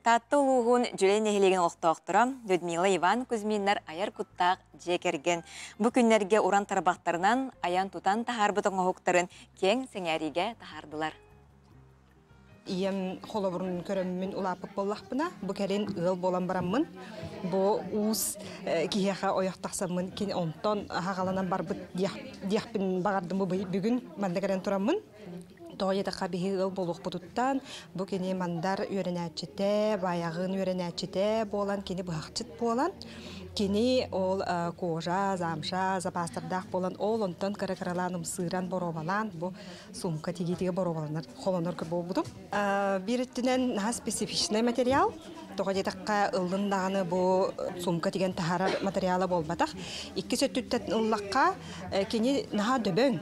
Таатта улууһун Дьүлэй нэһилиэгин олохтоохторо Людмила Иван Кузьминнар айар куттаах дьиэ кэргэн бу күннэргэ уран тарбахтарынан айан-тутан таһаарбыт оҥоһуктарын киэҥ сэҥээриигэ таһаардылар. Ийэм холобурун көрөммүн улааппыт буоллахпына, бу кэлин ыал буолан бараммын, бу уус киһиэхэ ойох тахсаммын, кини онтон аһаҕаланан барбыт диэхпин баҕардым бу бүгүн манна кэлэн тураммын. Тоҕо диэтэххэ биһи ыал буолуохпутуттан бу кини мандар үөрэнээччитэ, баайаҕын үөрэнээччитэ буолан, кини быһахчыт буолан, кини ол кожа, замша, запастардаах буолан, ол онтон кыра-кыралаан ымсыыран, боруобалаан бу сумка тигиитигэр боруобаланар, холонор буолбутум. Биир өттүнэн наһаа специфичный материал. Тоҕо диэтэххэ, ыллын даҕаны бу сумка тигэн таһаарар материала буолбатах. Иккис өттүттэн ыллахха, кини наһаа дөбөҥ.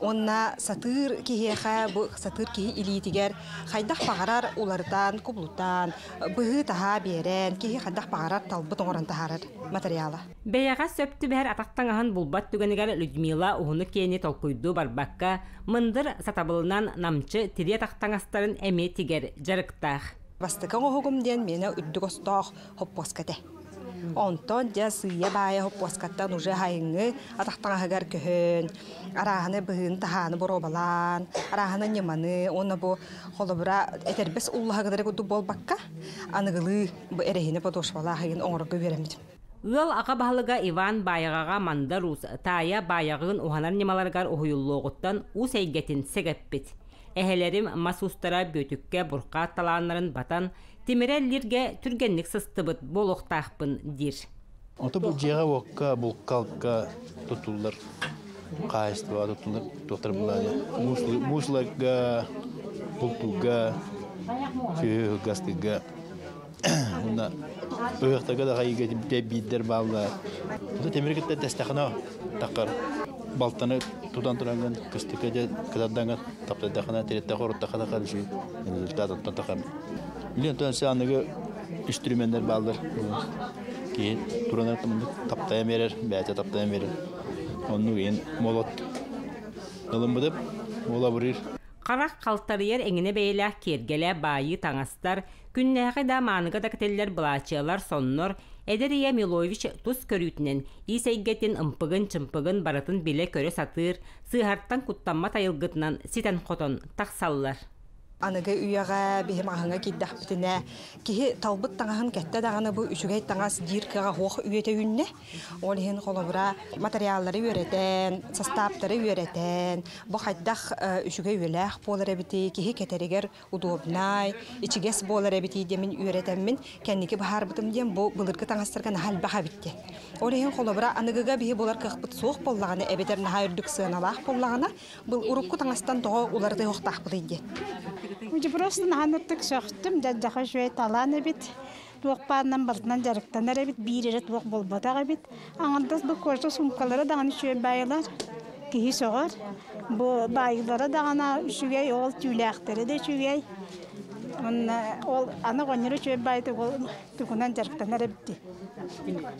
Уонна сатыыр киһиэхэ бу сатыыр киһи илиитигэр хайдах баҕарар уларытан, кубулутан, быһыы-таһаа биэрэн, киһи хайдах баҕарар талбыт оҥорон таһаарар материала. Бэйэҕэ сөп түбэһэр атах таҥаһын булбат түгэнигэр Людмила уһуну-киэни толкуйдуу барбакка, мындыр сатабылынан намчы тирии атах таҥастарын эмиэ тигэр дьарыктаах. Бастакы оҥоһугум диэн миэнэ үрдүк остоох хоппуоска этэ. Онтон дьэ сыыйа-баайа хоппуоскаттан уже сайыҥҥы атах таҥаһыгар көһөн, арааһаны быһыыны-таһааны боруобалаан, арааһаны ньыманы уонна бу холобура этэрбэс уллаһыгыдары курдук буолбакка, аныгылыы бу эрэһиинэ подошвалаах ыйын оҥорорго үөрэммитим. Ыал аҕа баһылыга Иван Баайаҕаҕа Мандар Уус, таайа Баайаҕыын уһанар ньымаларыгар уһуйуллуоҕуттан уус эйгэтин сэгэппит. Эһэлэрим мас уустара Бүөтүккэ бурхаат талааннарын батан, тимирэ эллииргэ түргэнник сыстыбыт буолуохтаахпын диир. Ото бу дьиэҕэ-уокка, булка-алка тутуллар хаһаайыстыбаҕа тутуллар туохтар булааны муусларга, бултууга, сүөһү астыырга уонна ыһыахтарга да хайыыга биирдэр бааллар. Ото тимири кытта тэстэххинэ таххар балтаны тутан тураҥҥын кыстыкка дьэ кытардаҥҥын таптайдаххына тириттэх оруттаххына харчы результат оттон тахар. Билин онтон өссө аныгы инструменнар бааллар. Киһи туран таптайан биэрэр, бэйэтэ таптайан биэрэр. Оннук иһин молот ылыммытым, ол абырыыр. Харах халтарыйар эҥинэ бэйэлээх киэргэлэ, баайыы таҥастар, күннээҕи да мааныга да кэтиллэр былаачыйалар, соннор, эдэр ийэ Милович тус көрүүтүнэн ис эйгэтин ымпыгын-чымпыгын барытын билэ-көрө сатыыр, сыыһартан куттаммат айылгытынан ситэн-хотон тахсаллар. Аныгы үйэҕэ биһи маҕаһыыҥҥа киирдэхпитинэ киһи талбыт таҥаһын кэттэ даҕаны бу үчүгэй таҥас диир кыаҕа суох үйэтэ үүннэ. Ол иһин холобура материаллары үөрэтэн, састааптары үөрэтэн, бу хайдах үчүгэй үйэлээх буолар эбитий, киһи кэтэригэр удобнай, ичигэс буолар эбитий диэмин үөрэтэммин кэнники быһаарбытым диэн бу былыргы таҥастарга наһаа элбэх эбит диэн. Ол иһин холобура аныгыга биһи булар кыахпыт суох буоллаҕына эбэтэр наһаа үрдүк сыаналаах буоллаҕына Был урукку таҥастан тоҕо уларытыахтаахпытый диэн. Уже просто наһаныттык сөхтүм, дьадьаха үчүгэй талаан эбит. Туох баарынан барытынан дьарыктанар эбит, биир эрэ туох буолбатах эбит. Аҥардас бу кожа суумкалара даҕаны үчүгэй баайылар. Киһи сөҕөр. Бу баайыылара даҕаны үчүгэй, ол түүлээхтэрэ да үчүгэй. Уонна ол аны оҕонньор үчүгэй баайытык ол тугунан дьарыктанар эбит дии.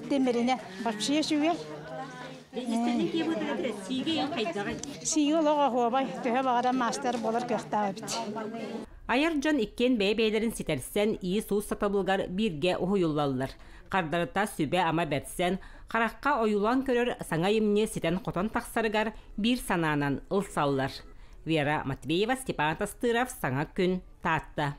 Тимиринэ вообще үчүгэй. Сиигэ олох оһуобай, төһө баҕарар маастар буолар кыахтаах эбит. Айар дьон иккиэн бэйэ-бэйэлэрин ситэрсэн, иис-уус сатабылыгар бииргэ уһуйуллаллар. Хардарыта сүбэ-ама бэрсэн, харахха ойуулаан көрөр саҥа айымньы ситэн-хотон тахсарыгар биир санаанан ылсаллар. Вера Матвеева, Степан Тастыров, Саҥа күн, Таатта.